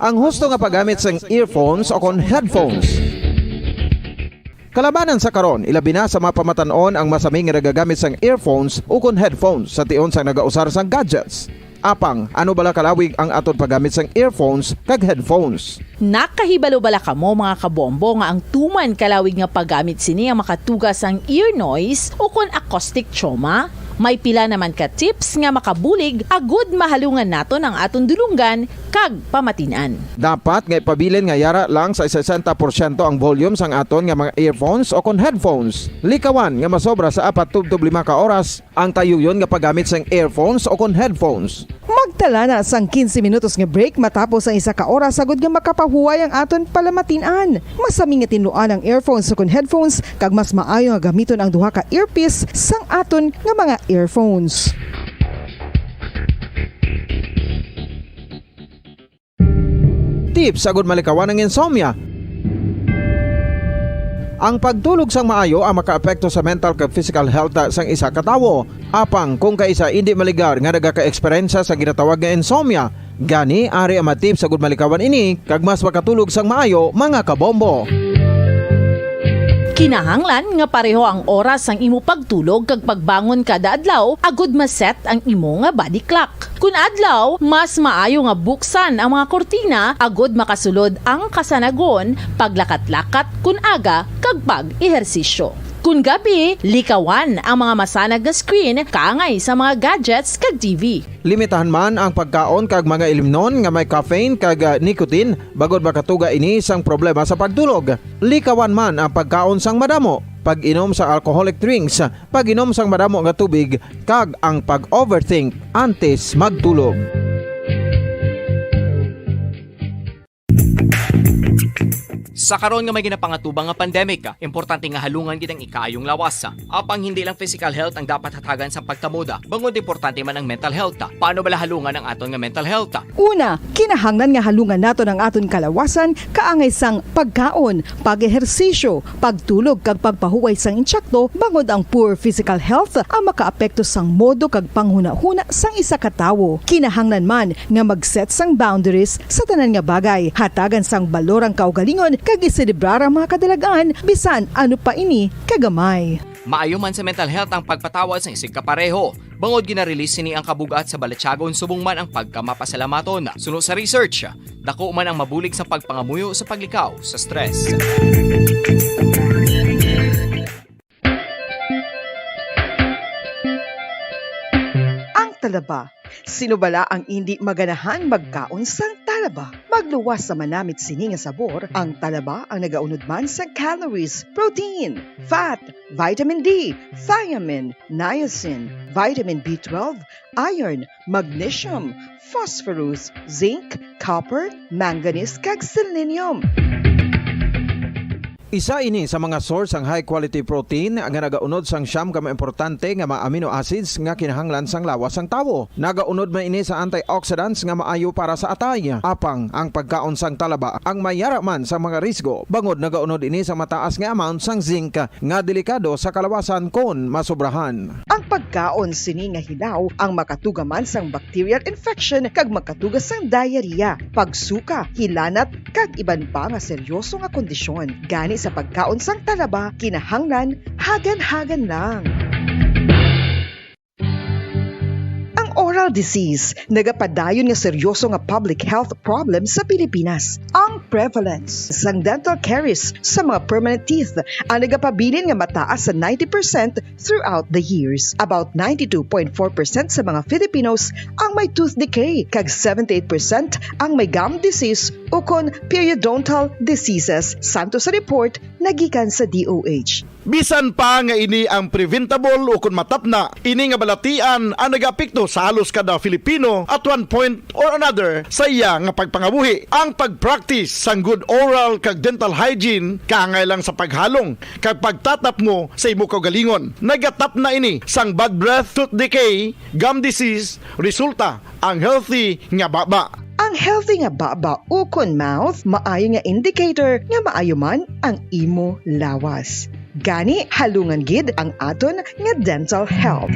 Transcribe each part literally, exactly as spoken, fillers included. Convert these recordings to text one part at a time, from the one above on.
Ang husto nga paggamit sang earphones o kon headphones. Kalabanan sa karon, ilabi na sa mga pamatan-on ang masami nga nagagamit sang earphones o kon headphones sa tion sang nagausar sang gadgets. Apang, ano bala kalawig ang aton paggamit sang earphones kag headphones? Nakahibalo bala kamo, mga kabombo, nga ang tuman kalawig nga paggamit sini ang makatuga sang ear noise o kon acoustic trauma? May pila naman ka tips nga makabulig agud mahalungan naton ang aton dulonggan kag pamatin-an. Dapat nga ipabilin nga yara lang sa sesenta porsyento ang volume sang aton nga mga earphones o kon headphones. Likawan nga masobra sa apat tubtob lima ka oras ang tayuyon nga paggamit sang earphones o kon headphones. Magtala na sang quince minutos nga break matapos ang isa ka oras agud nga makapahuway ang aton palamatin-an. Masami nga tinluan ang earphones o kon headphones, kag mas maayo nga gamiton ang duha ka earpiece sang aton nga mga earphones. Tips agud malikawan ang insomnia. Ang pagtulog sang maayo ang makaapekto sa mental kag physical health sang isa ka tawo. Apang kung kaisa indi maligar nga nagaka-eksperyensya sa ginatawag nga insomnia, gani ari ang mga tips agud malikawan ini kag mas makatulog sang maayo, mga kabombo. Kinahanglan nga pareho ang oras sang imo pagtulog kag pagbangon kada adlaw agud ma-set ang imo nga body clock. Kun adlaw, mas maayo nga buksan ang mga kurtina agud makasulod ang kasanagon, paglakat-lakat kun aga, kag pag-ehersisyo. Kun gabi, likawan ang mga masanag nga screen kaangay sa mga gadgets kag T V. Limitahan man ang pagkaon kag mga ilimnon nga may caffeine kag, ah, nicotine, bangod makatuga ini sang problema sa pagtulog. Likawan man ang pagkaon sang madamo, pag-inom sa alcoholic drinks, pag-inom sang madamo nga tubig, kag ang pag-overthink antes magtulog. Sa karon nga may ginapangatubang nga pandemic, importante nga halungan gid ang ikaayong lawas. Apang hindi lang physical health ang dapat hatagan sa pagtamod, bangod importante man ang mental health. Paano bala halungan ang aton nga mental health? Una, kinahanglan nga halungan naton ang aton kalawasan kaangay sang pagkaon, pag-ehersisyo, pagtulog kag pagpahuway sang insakto, bangod ang poor physical health ang makaapekto sang modo kag panghunahuna sang isa ka tawo. Kinahanglan man nga mag-set sang boundaries sa tanan nga bagay, hatagan sang balor ang kaugalingon kag iselebrar ang mga kadalag-an, bisan ano pa ini kagamay. Maayo man sa mental health ang pagpatawad sang isigkapareho, bangod gina-release sini ang kabug-at sa balatyagon subong man ang pagkamapasalamaton. Suno sa research, dako man ang mabulig sa pagpangamuyo sa paglikaw sa stress. Ang talaba. Sino bala ang indi maganahan magkaon sang talaba? Magluwas sa manamit sini nga sabor, ang talaba ang nagaunod man sa calories, protein, fat, vitamin D, thiamine, niacin, vitamin B twelve, iron, magnesium, phosphorus, zinc, copper, manganese, kag selenium. Isa ini sa mga source sang high quality protein nga nagaunod sang siyam ka mga importante nga mga amino acids nga kinahanglan sang lawas sang tawo. Nagaunod man ini sa antioxidants nga maayo para sa atay. Apang ang pagkaon sang talaba ang may yara man sa mga risgo, bangod nagaunod ini sa mataas nga amount sang zinc nga delikado sa kalawasan kon masobrahan. Ang pagkaon sini nga hilaw ang makatuga man sang bacterial infection kag makatuga sang diarrhea, pagsuka, hilanat, kag iban pa nga seryoso nga kondisyon. Gani sa pagkaon sang talaba, kinahanglan hagan-hagan lang. Ang oral disease nagapadayon nga seryoso nga public health problem sa Pilipinas. Ang prevalence sang dental caries sa mga permanent teeth ang nagapabilin nga mataas sa ninety percent throughout the years. About ninety-two point four percent sa mga Filipinos ang may tooth decay, kag seventy-eight percent ang may gum disease ukon periodontal diseases, santo sa report nga gikan sa D O H. Bisan pa nga ini ang preventable ukon matapna, ini nga balatian ang nagaapekto sa halos kada Filipino at one point or another sa iya nga pagpangabuhi. Ang pag-practice sang good oral kag dental hygiene kaangay lang sa paghalong kag pagtatapngo sa imo kaugalingon. Nagatapna ini sang bad breath, tooth decay, gum disease, resulta ang healthy nga baba. Ang healthy nga baba ukon mouth maayo nga indicator nga maayo man ang imo lawas. Gani, halungan gid ang aton nga dental health.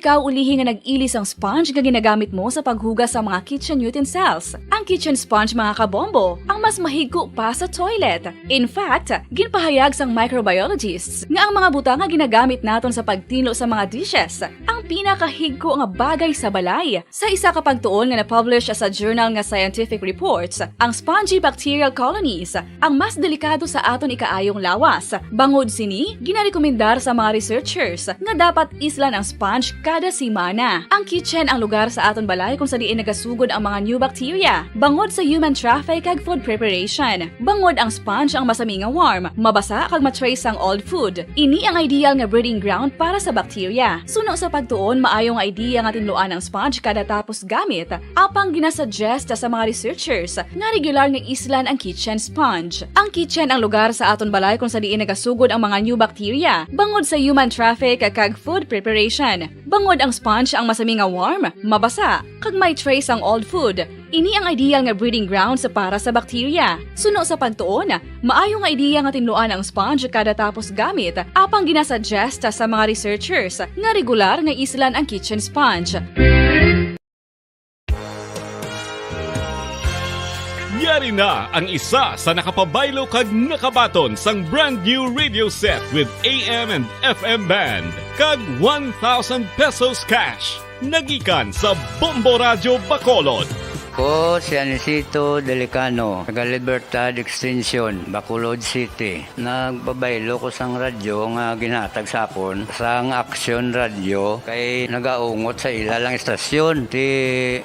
ikaw ulihi nga nag-ili sang sponge nga ginagamit mo sa paghugas sa mga kitchen utensils. Ang kitchen sponge, mga kabombo, ang mas mahigko pa sa toilet. In fact, ginpahayag sang microbiologists nga ang mga butang nga ginagamit naton sa pagtinlo sa mga dishes ang pinakahigko nga bagay sa balay. Sa isa ka pagtuon nga na-publish sa journal nga Scientific Reports, ang spongy bacterial colonies ang mas delikado sa aton ikaayong lawas. Bangod sini, ginarekomendar sa mga researchers nga dapat islan ang sponge kada semana. Ang kitchen ang lugar sa aton balay kung sa diin nagasugod ang mga new bacteria, bangod sa human traffic kag food preparation. Bangod ang sponge ang masami nga warm, mabasa kag ma-trace sang old food. Ini ang ideal nga breeding ground para sa bacteria. Suno sa pagtuon, maayo nga idea nga tinluan ang sponge kada tapos gamit, apang ginasuggest sa mga researchers nga regular nga islan ang kitchen sponge. Ang kitchen ang lugar sa aton balay kung sa diin nagasugod ang mga new bacteria, bangod sa human traffic kag food preparation. Bangod ang sponge ang masami nga warm, mabasa, kag may trace ang old food. Ini ang ideal nga breeding grounds para sa bacteria. Suno sa pagtuon, maayo nga ideya nga tinluan ang sponge kada tapos gamit, apang ginasuggest sa mga researchers nga regular nga islan ang kitchen sponge. Yari na ang isa sa nakapabaylo kag nakabaton sang brand new radio set with A M and F M band kag one thousand pesos cash. Nagikan sa Bombo Radyo Bacolod. Ko si Anisito Delicano, taga Libertad Extension, Bacolod City. Nagpabaylo ko sang radyo nga ginhatag sa akon sang Action Radio kay nagaungot sa ila lang istasyon. Ti,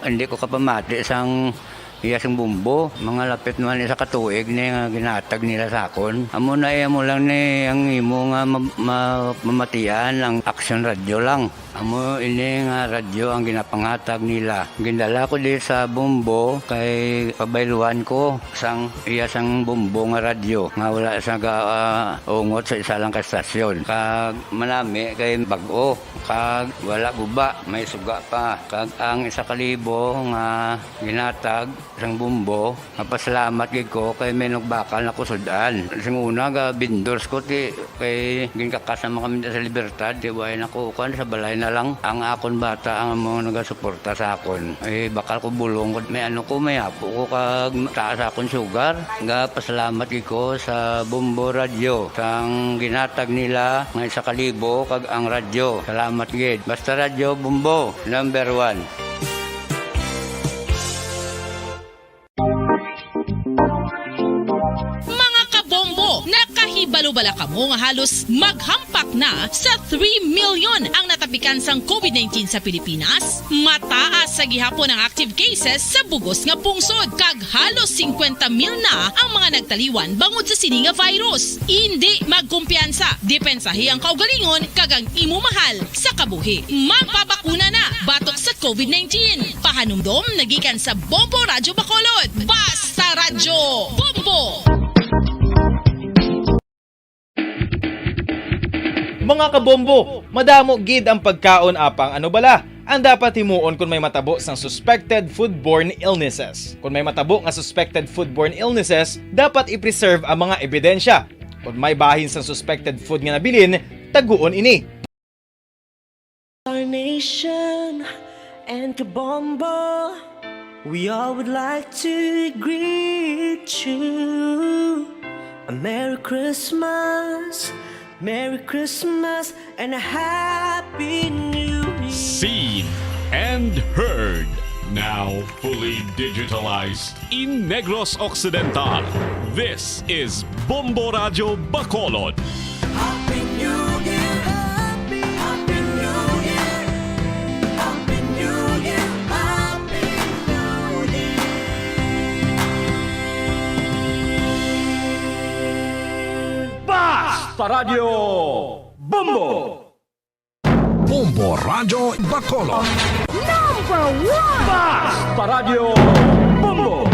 hindi ko kapamati sang iya sang bumbo. Mga lapit naman isa ka tuig ni nga ginhatag nila sa akon. Amo na iya mo lang ni ang imo nga ma-, ma-, mamatian ang Action Radio lang. Amo ini nga radyo ang ginapanghatag nila. Gindala ko di sa Bombo kay pabayluhan ko sang iya sang Bombo nga radyo nga wala sa ga, ah, ungot sa isa lang ka estasyon. Kag manami kay bag-o, kag wala guba, may suga pa. Kag ang isa ka libo nga ginatag sang Bombo, mapasalamat gid ko kay may nagbakal na ko sud-an. Sing una, ga vendors ko, ti, kay ginkakas naman kami sa Libertad, ti, way na ko, kuwan, sa balay na lang. Ang akon bata ang mga nagasuporta sa akon. Eh, bakal ko bulong ko, may ano ko, may apo ko, kag taas akon sugar. Ga pasalamat gid ko sa Bombo Radyo, sang ginatag nila nga isa ka libo, kag ang radyo. Salamat gid. Basta Radyo Bombo, number one. Mga kabombo, nakahibalo bala kamo nga halos maghampak na sa three million ang natapikan sang covid nineteen sa Pilipinas? Mataas sa gihapon ang active cases sa bugos nga pungsod, kag halos singkwenta mil na ang mga nagtaliwan bangod sa sini nga virus. Indi magkumpiyansa, depensahi ang kaugalingon kag ang imo mahal sa kabuhi. Magpabakuna na batok sa covid nineteen. Pahanumdom nagikan sa Bombo Radyo Bacolod. Basta Radyo Bombo! Mga kabombo, madamo gid ang pagkaon, apang ano bala ang dapat himuon kon may matabo sang suspected foodborne illnesses? Kon may matabo nga suspected foodborne illnesses, dapat i-preserve ang mga ebidensya. Kon may bahin sang suspected food nga nabilin, taguon ini. Our nation and Kabombo, we all would like to greet you a Merry Christmas, Merry Christmas, and a Happy New Year. Seen and heard, now fully digitalized. In Negros Occidental, this is Bombo Radyo Bacolod. Happy New Year! Happy, Happy New Year! Happy New Year! Happy New Year! Basta Radyo Bombo! Bombo Radyo Bacolod. Number one! Basta Radyo Bombo!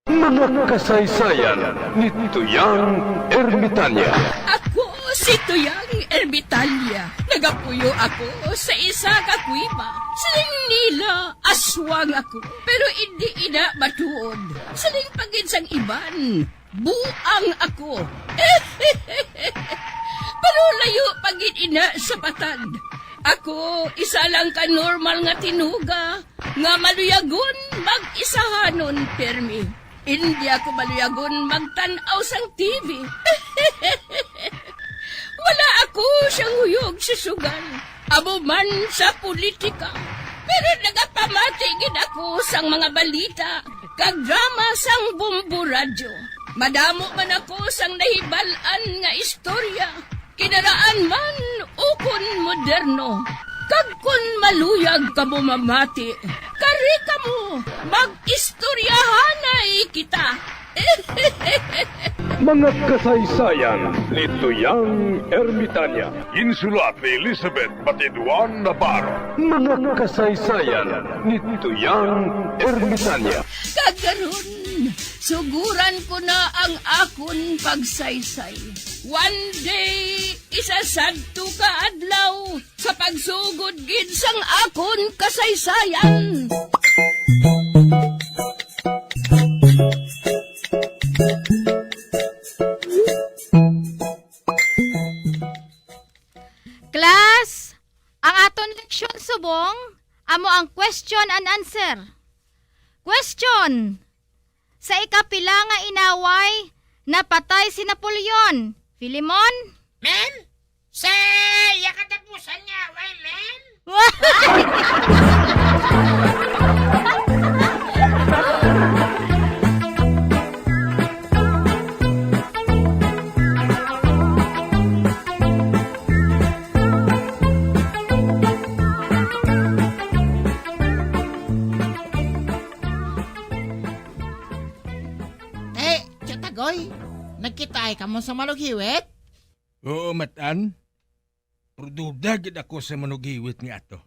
Mga kasaysayan ni Tuyang Ermitanya. Ako si Tuyang Ermitanya. Nagapuyo ako sa isa ka kuweba. Siling nila, aswang ako. Pero indi ina matuod. Siling pa gid sang iban, buang ako. Pero layo pa gid ina sa batad. Ako, isa lang ka normal nga tinuga nga maluyagon mag-isahanon pirmi. Indi ako maluyagon magtan-aw sang T V. Wala ako siyang huyog sa sugal, amo man sa politika. Pero nagapamati gid ako sang mga balita kag drama sang Bombo Radyo. Madamo man ako sang nahibal-an nga istorya, kinaraan man ukon moderno. Kag kon maluyag kamo mamati, kari kamo, mag-istoryahanay kita. Mga kasaysayan ni Tuyang Ermitanya. Ginsulat ni Elizabeth Batiduan Navarro. Mga kasaysayan ni Tuyang Ermitanya. Kag karon, suguran ko na ang akon pagsaysay. One day, isa sadto ka adlaw, sa pagsugod gid sang akon kasaysayan. Class, ang aton leksyon subong amo ang question and answer. Question: Sa ikapila nga inaway napatay si Napoleon? Filemon? Ma'am, sa iya katapusan nga away, ma'am. Eh, Tiyatagoy, nagkitaay kamo sa manughiwit? Oo, Matan. Pero duda gid ako sa manughiwit nga ato.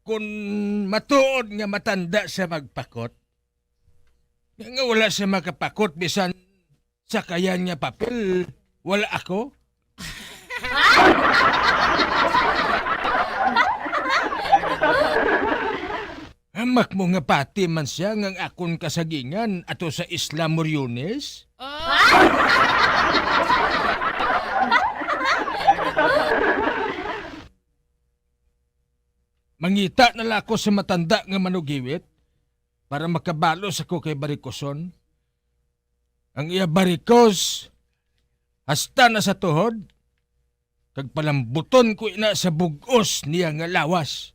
Kon matuod nga matanda siya magpakot, nga, nga wala siya makapakot bisan sa kayan nga papel, wala ako. Hamak mo nga pati man siya nga ang akon kasagingan ato sa Isla Moriones? Mangita na lang ako sa matanda nga manughiwit para makabalos ako kay barikoson. Ang iya barikos hasta na sa tuhod, kag palambuton ko ina sa bug-os niya nga lawas.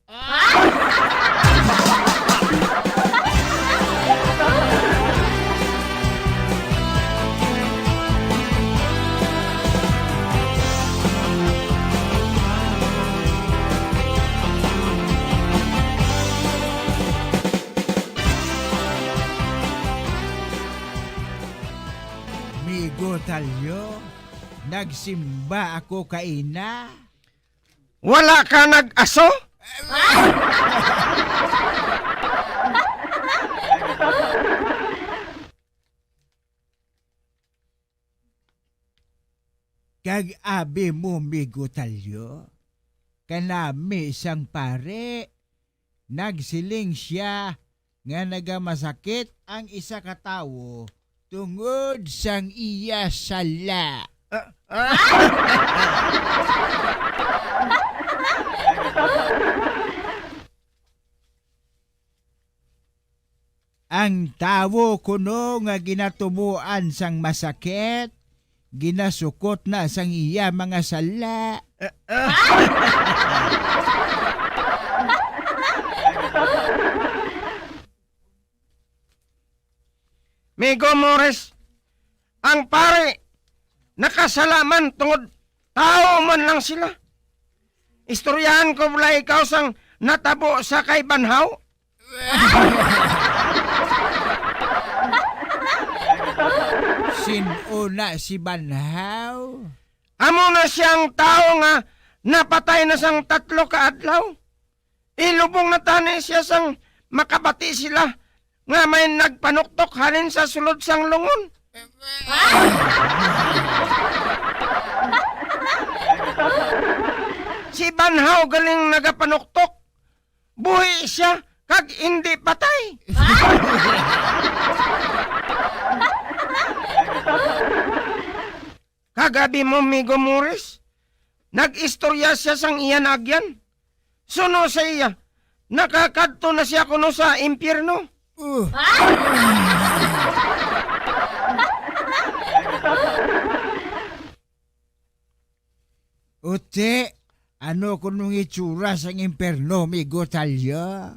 Migo Talyo, nagsimba ako kaina. Wala ka nag-aso? Kag abi mo, Migo Talyo, kanami sang pare, nagsiling sia nga nagamasakit ang isa ka tawo tungod sang iya sala. Ah, ah. Ang tawo kuno nga ginatuboan sang masakit, ginasukot na sang iya mga sala. Migo Morris, ang pari nakasala man tungod tawo man lang sila. Istoryahan ko bala ikaw sang natabo sa kay Banhaw? Sin-o na si Banhaw? Amo na siyang tawo nga napatay na sang tatlo ka adlaw. Ilubong na tani siya sang makabati sila nga may nagpanuktok halin sa sulod sang lungon. Si Banhaw galing nagapanuktok. Buhi siya kag indi patay. Kag abi mo, Migo Morris, Nag-istorya sia sang iya naagyan. Suno sa iya, nakakadto na sia kuno sa impyerno. Uh. Uti, ano kunong itsura sang impyerno, Migo Talya?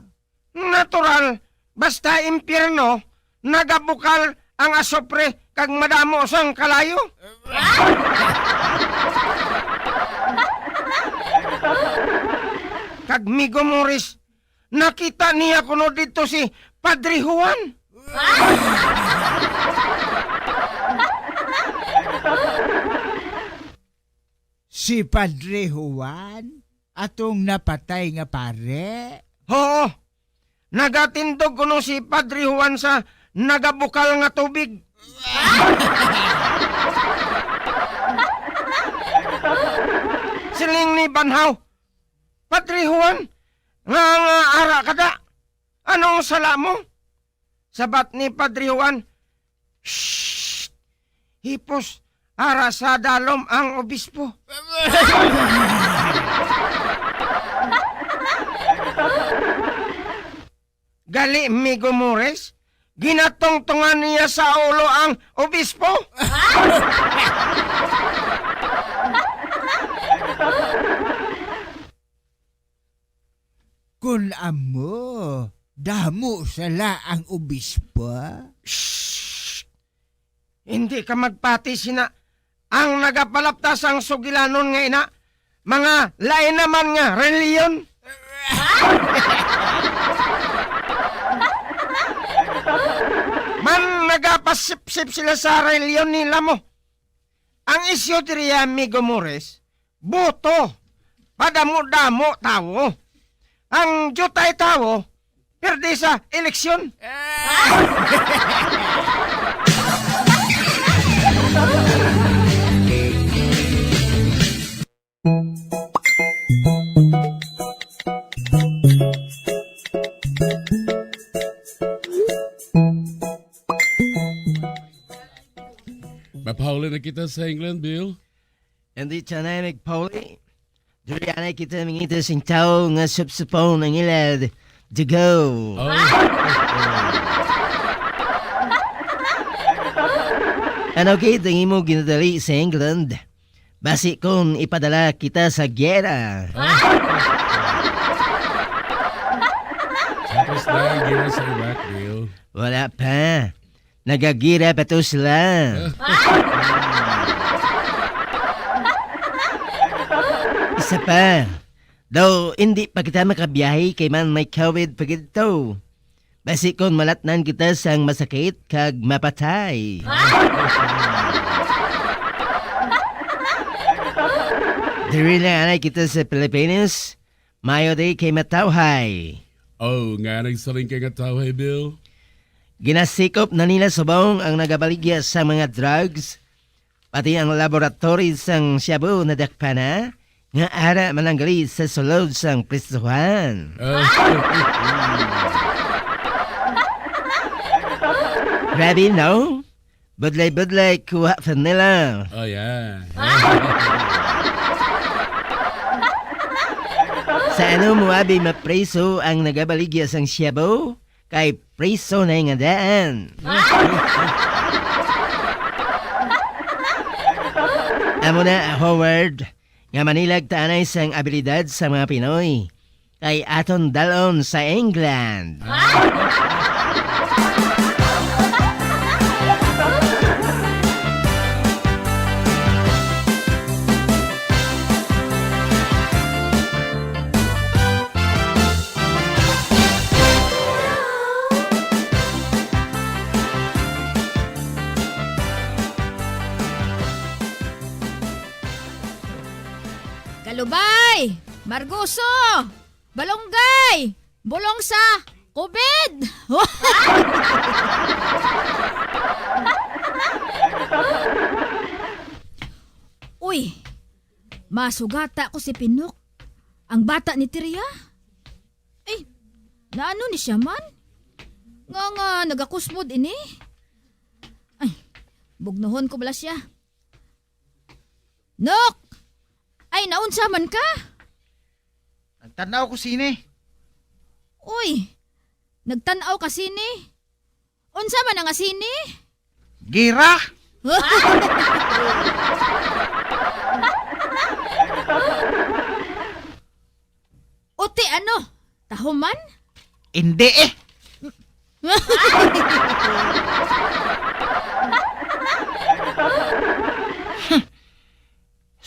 Natural, basta impyerno, nagabukal ang asupre kag madamo sang kalayo. Kag Migo Morris, nakita niya kuno didto si Padre Juan. Si Padre Juan, atong napatay nga pare? Oo. Nagatindog kuno si Padre Juan sa nagabukal nga tubig. Siling ni Banhaw, "Padre Juan, nga, nga ara ka da? Anong sala mo?" Sabat ni Padre Juan, "Shh! Hipos, ara sa dalom ang obispo." Gali, Migo Mores, ginatungtungan niya sa ulo ang obispo. Kun amo, damo sala ang obispo. Shh! Hindi ka magpati sina ang nagapalapta sang sugilanon nga ina, mga lain naman nga reliyon. Man nagapasipsip sila sa reliyon nila mo. Ang isyu diri, amigo Mores, boto. Padamo-damo tawo. Ang diutay tawo, pirdi sa eleksyon. Mapauli na kita sa England, Bill. Hindi, Chanay, magpauli. Diri anay kita mangita sing tawo nga supsupon ang ila dugo. Oh. Ano gid ang imo ginadali sa England? Basi kon ipadala kita sa giyera. Tapos na ang giyera sa Iraq, Bill. Wala pa. Nagagira pa to sila. Isa pa, daw hindi pa kita makabiyahe kay man may COVID pa gid to. Basi kon malatnan kita sang masakit kag mapatay. Diri na anay kita sa Pilipinas, maayo di kay matawhay. Oh, nga nagsaling kay nga tawhay, Bill? Ginasikop na nila subong ang nagabaligya sa mga drugs, pati ang laboratory sang shabu nadakpan na, nga ara mananggali sa sulod sang pristuhan. Ah. Grabe, no? Budlay-budlay, kuha pa nila. Oh, yeah. Sa ano mo abi mapreso ang nagabaligya sang shabu? Kay preso na nga daan. Amo na, Howard, nga manilag ta anay sang abilidad sa mga Pinoy. Kay aton dalon sa England. Kalubay! Margoso! Balonggay! Bulong sa COVID! Uy, masugata ko si Pinok, ang bata ni Tiria. Ay, naano ni siya man? Nga nga nagakusmod ini? Ay, bugnohon ko bala siya. Nok! Ay, naunsa man ka? Nagtan-aw ko sini. Uy, nagtan-aw ka sini? Unsa man nga sini? Gira? Uti ano? Tahuman? Hindi eh.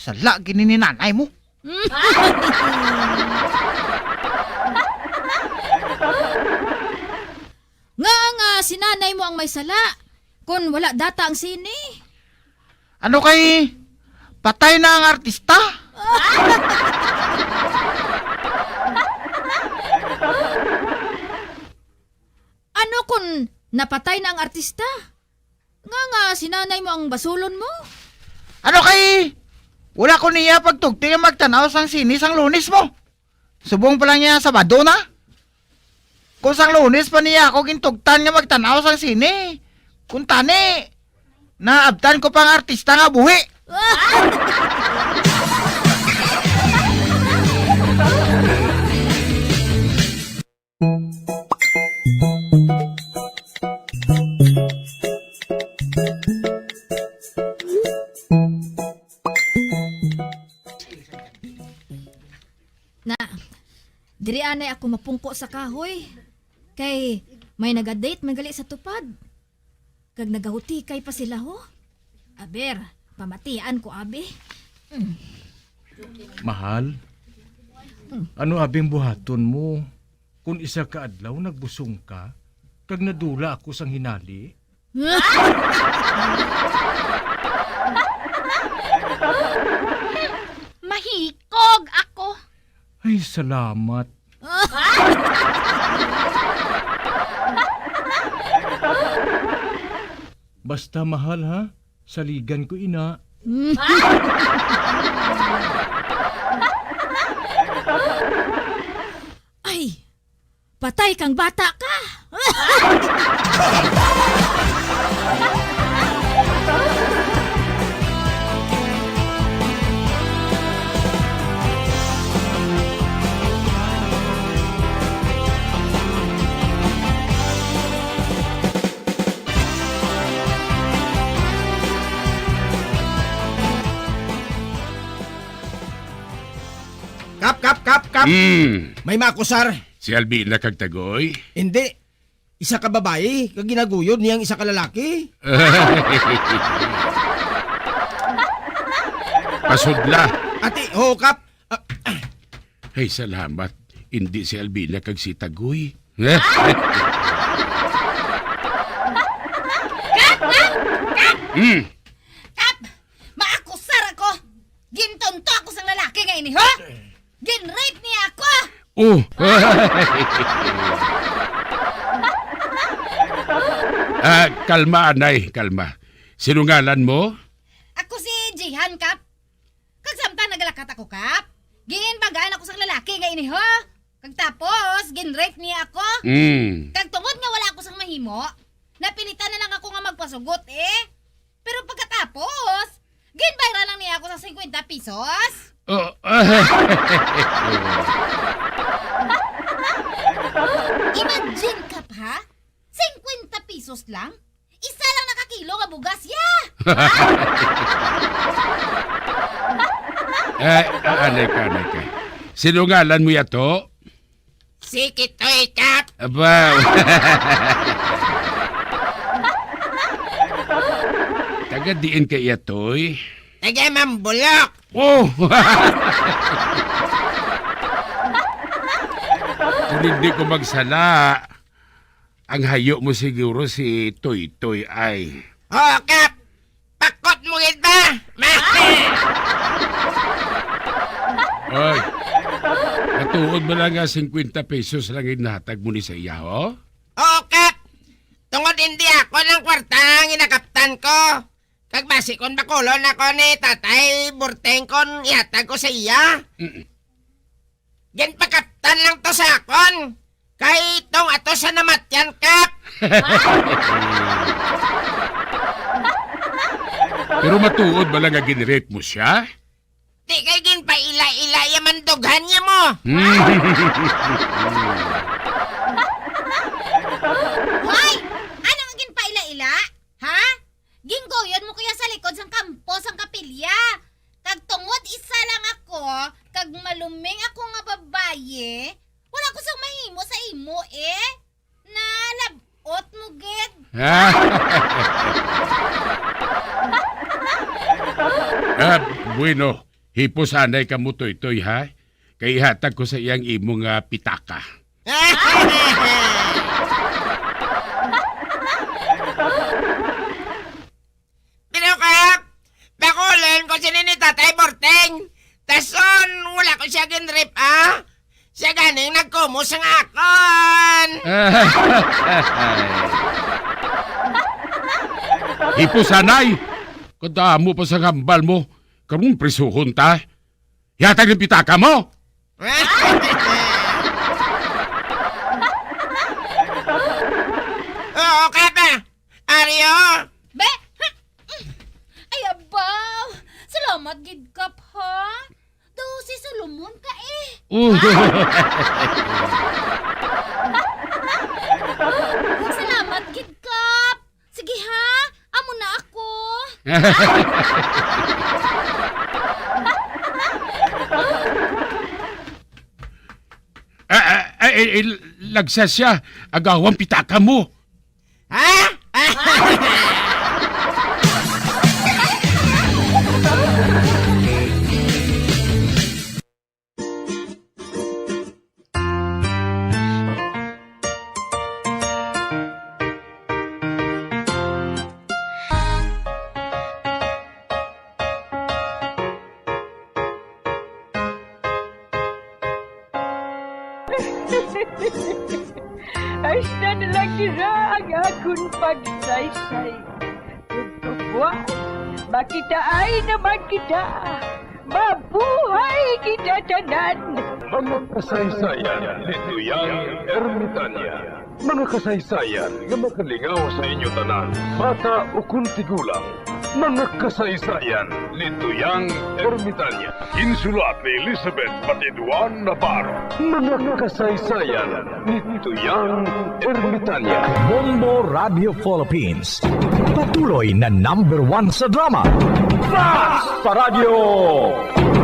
Sala gini ni nanay mo. Nga nga si nanay mo ang may sala, kun wala data ang sini. Ano kay patay na ang artista? Ano kun napatay na ang artista? Nga nga si nanay mo ang basulon mo? Ano kay wala ko niya pagtugti nga magtanaw sang sini sang Lunes mo? Subong pa lang niya Sabado na. Kung sang Lunes pa niya ako gintugtan nga magtanaw sang sini. Kung tani, naabtan ko pang artista nga buhi. Na, diri anay ako mapungko sa kahoy. Kay may nagadate man gali sa tupad. Kag nagahutikay pa sila, ho. Aber, pamatian ko, abi. Mm. Mahal, ano abing buhaton mo kung isa ka adlaw nagbusong ka kag nadula ako sang hinali? Mahikog ako. Ay, salamat. Basta, mahal, ha? Saligan ko ina. Ay, patay kang bata ka! Kap, kap, kap, kap! Mm. May makusar. Si Albina kag Tagoy? Hindi. Isa ka babayi, kag ginaguyod niya ang isa ka lalaki. Pasudla. Ati, ho, Kap. Ah, ah. Ay, salamat. Hindi si Albina kag si Tagoy. Hmm. Kap! Maakusar ako! Gintunto ako sang lalaki nga ini, ho! Gin-rape niya ako! Oh! Ah, kalma, anay, kalma. Sino ngalan mo? Ako si Jihan, Kap. Kag samtang nagalakat ako, Kap, ginbagaan ako sang lalaki nga ini, ho. Kag tapos, gin-rape niya ako. Mm. Kag tungod nga wala ako sang mahimo, napilitan na lang ako nga magpasugot, eh. Pero pagkatapos, ginbayran lang niya ako sa singkwenta pesos. Oh. Imagine, Kap, ha? Singkwenta pesos lang? Isa lang na ka kilo nga bugas, ya! Eh, ah, anay ka, anay ka. Sino ngalan mo yato? Si Kitoy, Kap. Aba. Taga diin ka iya, Toy? Taga Mambulok. Oh! Kung hindi ko magsala, ang hayo mo siguro si Toy Toy ay. Oo, Kap. Pakot mo gid ba? Oy, matuod ba lang nga singkwenta pesos lang ginhatag mo ni sa iya, ho? Oo, Kap. Tungod hindi ako ng kwarta ang ginakaptan ko. Kag basi kon bakulon ako ni Tatay Burteng kon ihatag ko sa iya. Mm. Ginpakaptan lang to sa akon. Kay tong ato sa namatyan, Kap. Pero matuod ba lang nga ginrape mo siya? Ti kay ginpaila-ila ya mandughan niya mo. Hoy! Ano ang ginpaila-ila? Ha? Ginguyon mo ko ya sa likod sang kampo sang kapilya. Kag tungod isa lang ako, kag maluming ako nga babayi, wala ko sang mahimo sa imo, eh. Nalab-ot mo gid. Ah, bueno, hipos anay kamo, Toytoy, ha? Kay ihatag ko sa iyang imo nga pitaka. Pero, Kap, bakulon ko sini ni Tatay Borteng. Dason, wala ko siya ginrip, ah. Siya ganing nagkumos nga akon. Hipos anay. Kadamo pa sa hambal mo. Karon prisuhon ta. Yatag ang pitaka mo. Oo, Kap. Aryo. Be! Ay, abaw! Salamat gid, Kap, ha? Daw si Solomon ka, eh. Oh. Salamat gid, Kap. Sige, ha? Amo na ako. Ah, ah, ah, eh, eh, lagsa siya. Agawang pitaka mo. Ha? Hasta na lang dira ang akon pagsaysay. Ug kabuas, makitaay naman kita. Mabuhay kita tanan! Mga kasaysayan ni Tuyang Ermitanya. Mga kasaysayan nga makalingaw sa inyo tanan, bata ukon tigulang. Mga kasaysayan ni Tuyang Ermitanya. Ginsulat ni Elizabeth Batiduan Navarro. Mga kasaysayan ni Tuyang Ermitanya. Bombo Radio Philippines. Patuloy na number one sa drama. Fast Paradyo!